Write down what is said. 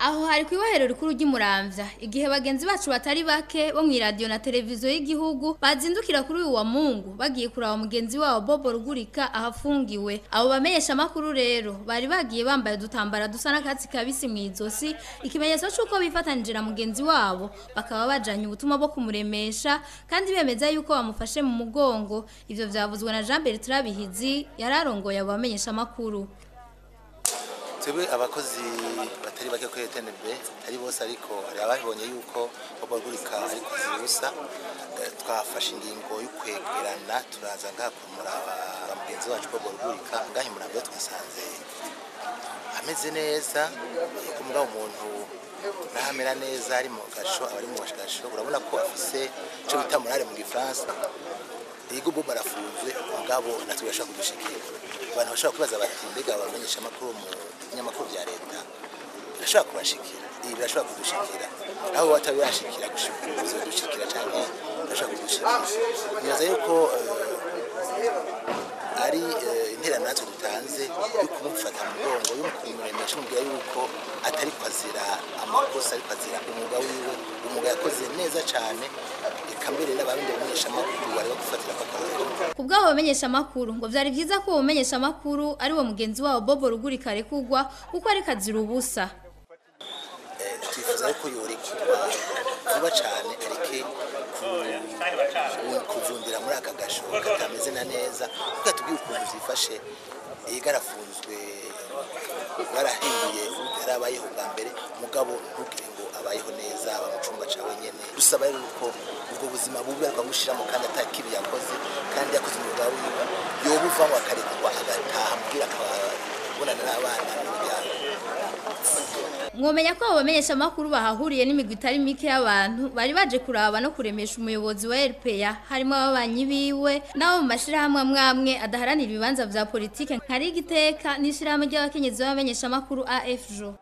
Aho hari kw'ibohero rikuru ry'Imuramvya, igihe bagenzi bacu batari bake bo mw'iradiyo na televiziyo y'igihugu bazindukira kuri uyu wa Mungu bagiye kuraba mugenzi wabo Bobo Rugurika ahafungiwe. Abo bamenyesha amakuru rero bari bagiye bambaye udutambara dusa n'akatsi kabisi mw'izosi, ikimenyetso c'uko bifatanije na mugenzi wabo, bakaba bajanye ubutumwa bwo kumuremesha kandi bemeza yuko bamufashe mu mugongo. Ivyo vyavuzwe na Jean Bertrand Bihizi yararongoye abo bamenyesha amakuru. Twebwe abakozi batari bake kuri RTNB, atari bose, ariko hari ababonye yuko Bobo Rugurika ari kuzira ubusa, twafashe ingingo yo kwegerana turaza ngaha kumuraba mugenzi wacu Bobo Rugurika. Ngaha imuramvya twasanze ameze neza, yego, mugabo umuntu nahamera neza ari mu gasho, aba ari mu gasho, urabona ko afise ico bita morale mu Gifaransa. Yego, Bobo arafunzwe, mugabo natwe birashobora kudushikira. Abantu bashobora kwibaza bati: mbega abamenyesha amakuru mu binyamakuru vya leta birashobora kubashikira? Ibi birashobora kudushikira, aho batabirashikira kuzodushikira canke birashobora kudushikira. Nibaza yuko ari interano natwe dutanze yo kumufata mu mugongo, yo kumuremesha, umubwira yuko atari kwazira amakosa, ariko azira umwuga wiwe, umwuga yakoze neza cane, eka mbere n'abandi bamenyesha amakuru bari bagufatira akarorero. Ku bw'abo bamenyesha amakuru, ngo vyari vyiza ko uwo mumenyesha amakuru ari wo mugenzi wabo Bobo Rugurika arekurwa kuko ariko azira ubusa. Twifuza yuko yorekurwa vuba cane, areke kuvundira muri aka gasho katameze na neza, kuko yatubwiye ukuntu vyifashe. Yego, arafunzwe, barahinduye yarabayeho bwa mbere, mugabo ntugire ngo abayeho neza, aba mu cumba ca wenyene. Dusaba rero yuko ubwo buzima bubi ariko amushiramo kandi atakibi yakoze, kandi yakoze umwuga wiwe, yoba uvamo akarekurwa agataha muhira akabonana n'abana n'umuryango. Mwomenya ko abo bamenyesha amakuru bahahuriye n'imigwi itari mike y'abantu bari baje kuraba no kuremesha umuyobozi wa RPA, harimo ababanyi biwe n'abo mu mashirahamwe amwe amwe adaharanira ibibanza vya politike nka Rigiteka n'ishirahamwe ry'abakenyezi b'abamenyesha amakuru AFJO.